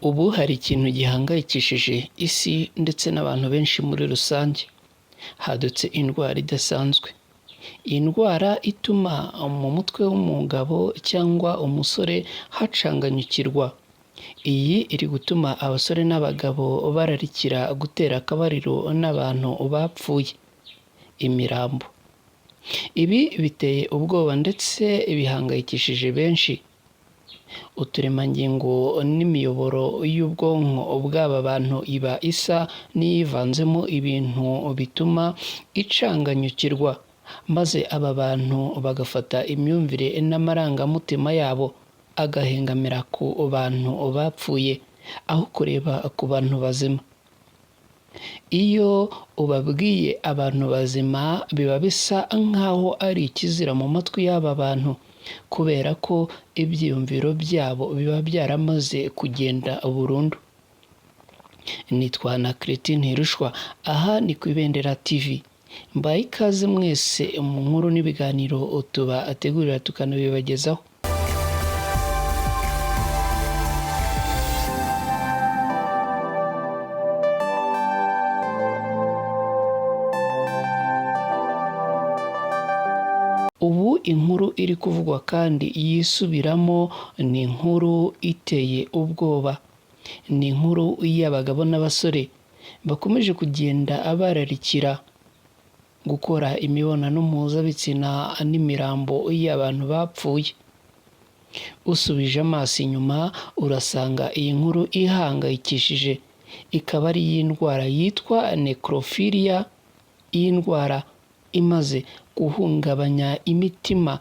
Ubu hari ikintu gihangayikishije isi ndetse n'abantu benshi muri rusange. Hadutse indwara idasanzwe. Iyi ndwara ituma mu mutwe w'umugabo cyangwa umusore hacanganyukirwa. Iyi iri gutuma abasore n'abagabo bararikira gutera akabariro n'abantu bapfuye, imirambo. Ibi biteye ubwoba ndetse bihangayikishije benshi. Uturemangingo n'imiyoboro y'ubwonko bw'aba bantu iba isa n'iyivanzemo ibintu bituma icanganyukirwa, maze aba bantu bagafata imyumvire n'amarangamutima yabo agahengamira ku bantu bapfuye, aho kureba ku bantu bazima. Iyo ubabwiye abantu bazima biba bisa nk'aho ari ikizira mu matwi y'aba bantu, kubera ko ibyiyumviro byabo biba byaramaze kugenda burundu. Nitwa na Christine Ntirushwa, aha ni ku Ibendera TV. Mbaye ikaze mwese mu nkuru n'ibiganiro tubategurira tukanabibagezaho. Ubu inkuru iri kuvugwa kandi yisubiramo ni inkuru iteye ubwoba. Ni inkuru y'abagabo n'abasore bakomeje kugenda bararikira gukora imibonano mpuzabitsina n'imirambo y'abantu bapfuye. Usubije amaso inyuma urasanga iyi nkuru ihangayikishije, ikaba ari iy'indwara yitwa necrophilia. Iyi ndwara imaze guhungabanya imitima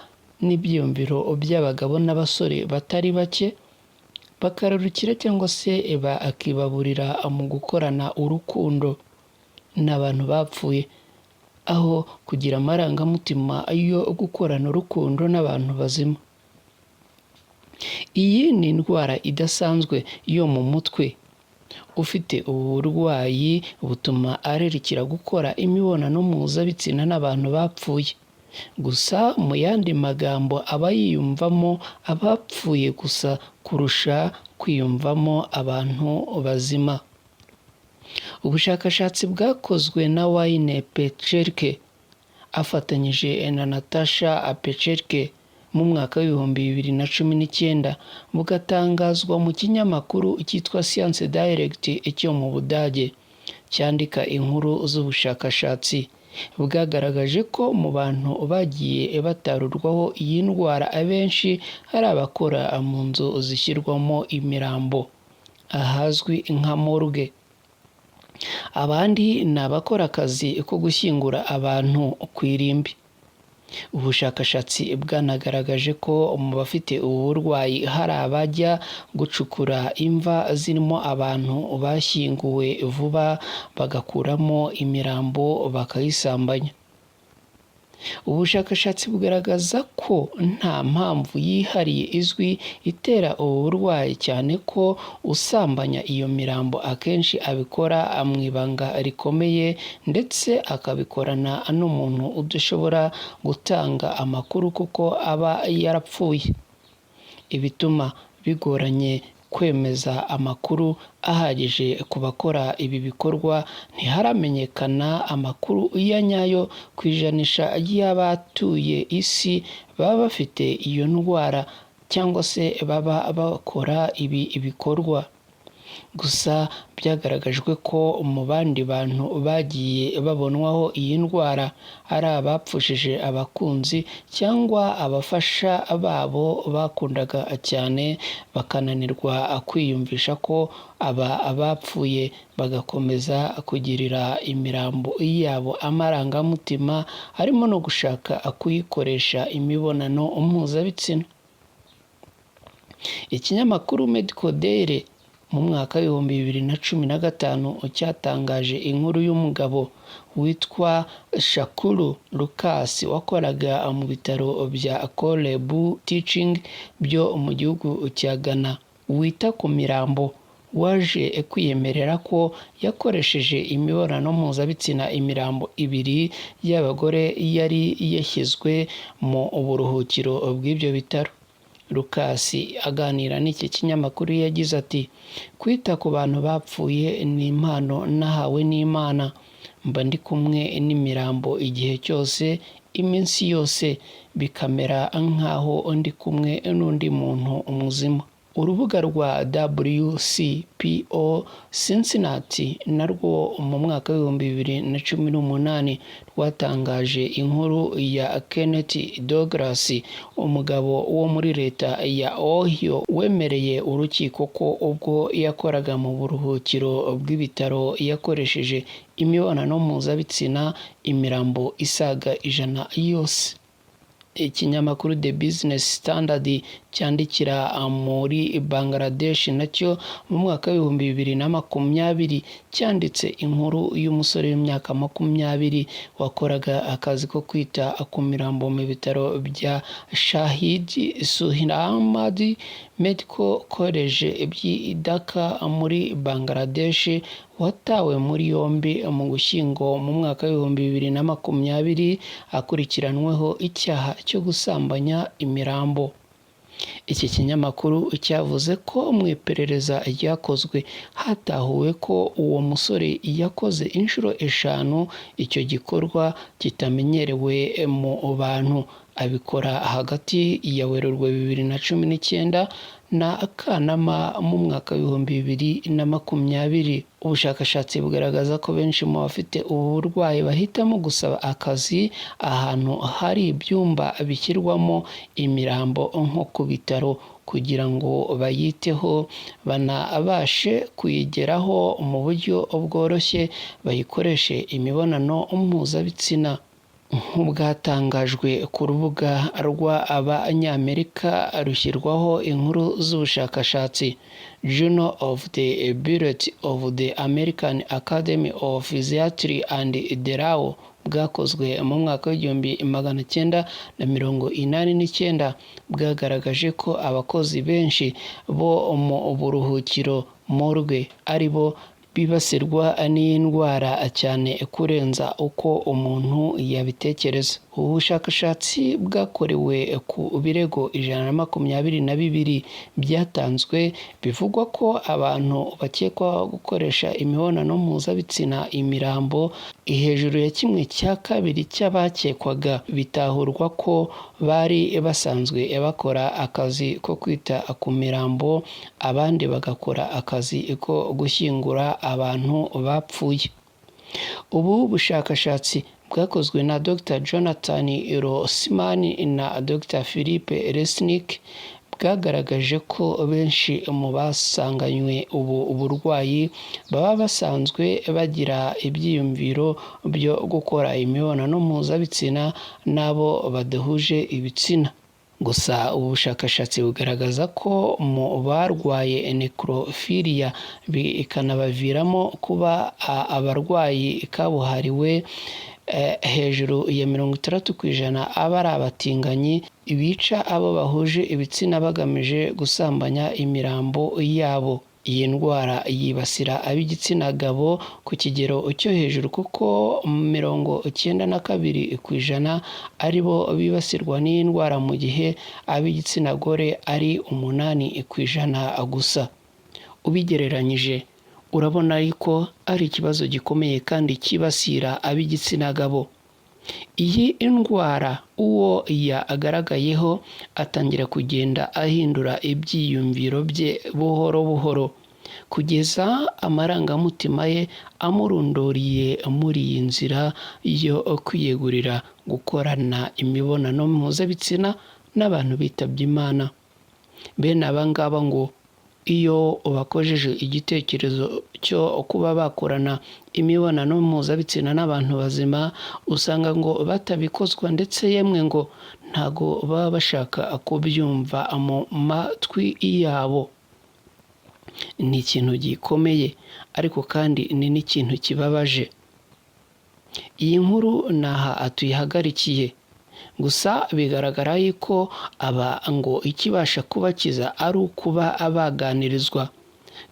n'ibyiyumviro by'abagabo n'abasore batari bake, bakararukira cyangwa se bakibaburira mu gukorana urukundo n'abantu bapfuye, aho kugira amarangamutima yo gukorana urukundo n'abantu bazima. Iyi ni indwara idasanzwe yo mu mutwe. Ufite ubu burwayi butuma ararikira gukora imibonano mpuzabitsina n'abantu bapfuye. Gusa mu yandi magambo aba yiyumvamo abapfuye gusa kurusha kwiyumvamo abantu bazima. Ubushakashatsi bwakozwe na Wayne Pecherke afatanyije na Natasha Pecherke mu mwaka w'2019, bugatangazwa mu kinyamakuru cyitwa Science Direct cyo mu Budage cyandika inkuru z'ubushakashatsi, bwagaragaje ko mu bantu bagiye batarurwaho iyi ndwara abenshi ari abakora mu nzu zishyirwamo imirambo, ahazwi nka morgue. Abandi ni abakora akazi ko gushyingura abantu ku irimbi. Ubushakashatsi bwanagaragaje ko mu bafite ubu burwayi hari abajya gucukura imva zirimo abantu bashyinguwe vuba bagakuramo imirambo bakayisambanya. Ubushakashatsi bugaragaza ko nta mpamvu yihariye izwi itera ubu burwayi, cyane ko usambanya iyo mirambo akenshi abikora mu ibanga rikomeye ndetse akabikorana n'umuntu udashobora gutanga amakuru kuko aba yarapfuye. Ibituma bigoranye kwemeza amakuru ahagije ku bakora ibi bikorwa, ntiharamenyekana amakuru ya nyayo ku ijanisha ry'abatuye isi baba bafite iyo ndwara cyangwa se baba bakora ibi bikorwa. Gusa byagaragajwe ko mu bandi bantu bagiye babonwaho iyi ndwara ari abapfushije abakunzi cyangwa abafasha babo bakundaga cyane, bakananirwa kwiyumvisha ko aba bapfuye, bagakomeza kugirira imirambo yabo amarangamutima harimo no gushaka kuyikoresha imibonano mpuzabitsina. Ikinyamakuru Medical Daily mu mwaka w'2015 cyatangaje inkuru y'umugabo witwa Shakuru Lucas wakoraga mu bitaro bya Korle-Bu Teaching byo mu gihugu cya Ghana, wita ku mirambo, waje kwiyemerera ko yakoresheje imibonano mpuzabitsina imirambo ibiri y'abagore yari yashyizwe mu buruhukiro bw'ibyo bitaro. Lucas aganira n'iki kinyamakuru yagize ati: "Kwita ku bantu bapfuye ni impano nahawe n'Imana. Mba ndi kumwe n'imirambo igihe cyose, iminsi yose, bikamera nk'aho ndi kumwe n'undi muntu muzima." Urubuga rwa WCPO Cincinnati narwo mu mwaka w'2018 rwatangaje inkuru ya Kenneth Douglas, umugabo wo muri leta ya Ohio wemereye urukiko ko ubwo yakoraga mu buruhukiro bw'ibitaro yakoresheje imibonano mpuzabitsina imirambo isaga 100 yose. Ikinyamakuru The Business Standard cyandikira muri Bangladesh nacyo mu mwaka w'2020 cyanditse inkuru y'umusore w'imyaka 20 wakoraga akazi ko kwita ku mirambo mu bitaro bya Shahid Suhrawardy Medical College by'i Dhaka muri Bangladesh, watawe muri yombi mu Gushyingo mu mwaka w'2020 akurikiranweho icyaha cyo gusambanya imirambo. Iki kinyamakuru cyavuze ko mu iperereza ryakozwe hatahuwe ko uwo musore yakoze inshuro 5 icyo gikorwa kitamenyerewe mu bantu, abikora hagati ya Werurwe 2019 na Kanama mu mwaka w'2020. Ubushakashatsi bugaragaza ko benshi mu bafite ubu burwayi bahitamo gusaba akazi ahantu hari ibyumba bishyirwamo imirambo nko ku bitaro kugira ngo bayiteho, banabashe kuyigeraho mu buryo bworoshye, bayikoreshe imibonano mpuzabitsina. Nk'ubwatangajwe ku rubuga rw'Abanyamerika rushyirwaho inkuru z'ubushakashatsi Journal of the Bureau of the American Academy of Psychiatry and the Law, bwakozwe mu mwaka w'1989, bwagaragaje ko abakozi benshi bo mu buruhukiro morgue ari bo bibasirwa n'iyi ndwara cyane kurenza uko umuntu yabitekereza. Ubu bushakashatsi bwakorewe ku birego 122 byatanzwe bivugwa ko abantu bakekwaho gukoresha imibonano mpuzabitsina imirambo. Hejuru ya 1/2 cy'abakekwaga bitahurwa ko bari basanzwe bakora akazi ko kwita ku mirambo, abandi bagakora akazi ko gushyingura abantu bapfuye. Ubu bushakashatsi bwakozwe na Dr Jonathan Rossman na Dr Philip Resnick bwagaragaje ko benshi mu basanganywe ubu burwayi baba basanzwe bagira ibyiyumviro byo gukora imibonano mpuzabitsina n'abo badahuje ibitsina. Gusa ubu bushakashatsi bugaragaza ko mu barwaye necrophilia bikanabaviramo kuba abarwayi kabuhariwe, hejuru ya 60% aba ari abatinganyi bica abo bahuje ibitsina bagamije gusambanya imirambo yabo. Iyi ndwara yibasira ab'igitsina gabo ku kigero cyo hejuru, kuko 92% ari bo bibasirwa n'iyi ndwara, mu gihe ab'igitsina gore ari 8% gusa. Ubigereranyije urabona yuko ari ikibazo gikomeye kandi cyibasira ab'igitsina gabo. Iyi ndwara uwo yagaragayeho atangira kugenda ahindura ibyiyumviro bye buhoro buhoro, kugeza amarangamutima ye amurunduriye muri iyi nzira yo kwiyegurira gukorana imibonano mpuzabitsina n'abantu bitabye Imana. Bene aba ngaba ngo iyo bakojeje igitekerezo cyo kuba bakorana imibonano mpuzabitsina n'abantu bazima, usanga ngo batabikozwa, ndetse yemwe ngo ntago baba bashaka kubyumva mu matwi yabo. Ni ikintu gikomeye, ariko kandi ni n'ikintu kibabaje. Iyi nkuru naha tuyihagarikiye. Gusa bigaragara yuko aba ngo ikibasha kubakiza ari ukuba baganirizwa.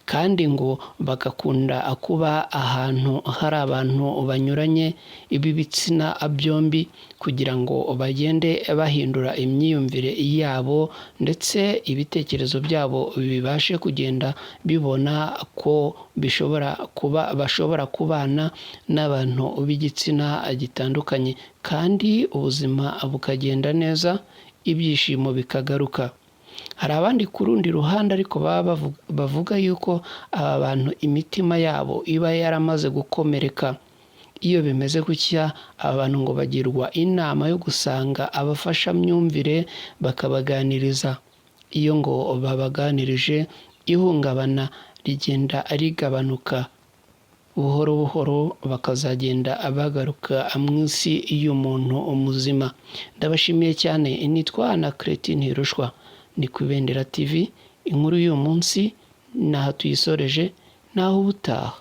Kandi ngo bagakunda kuba ahantu hari abantu banyuranye b'ibitsina byombi, kugira ngo bagende bahindura imyiyumvire yabo, ndetse ibitekerezo byabo bibashe kugenda bibona ko bishobora kuba bashobora kubana n'abantu b'igitsina gitandukanye, kandi ubuzima bukagenda neza, ibyishimo bikagaruka. Hari abandi ku rundi ruhande ariko baba bavuga yuko aba bantu imitima yabo iba yaramaze gukomereka. Iyo bimeze gutya, aba bantu ngo bagirwa inama yo gusanga abafashamyumvire bakabaganiriza. Iyo ngo babaganirije, ihungabana rigenda rigabanuka buhoro buhoro, bakazagenda bagaruka mu isi y'umuntu muzima. Ndabashimiye cyane, nitwa na Cretine Hirushwa, ni ku Ibendera TV. Inkuru y'uyu munsi ni aha tuyisoreje, naho ubutaha.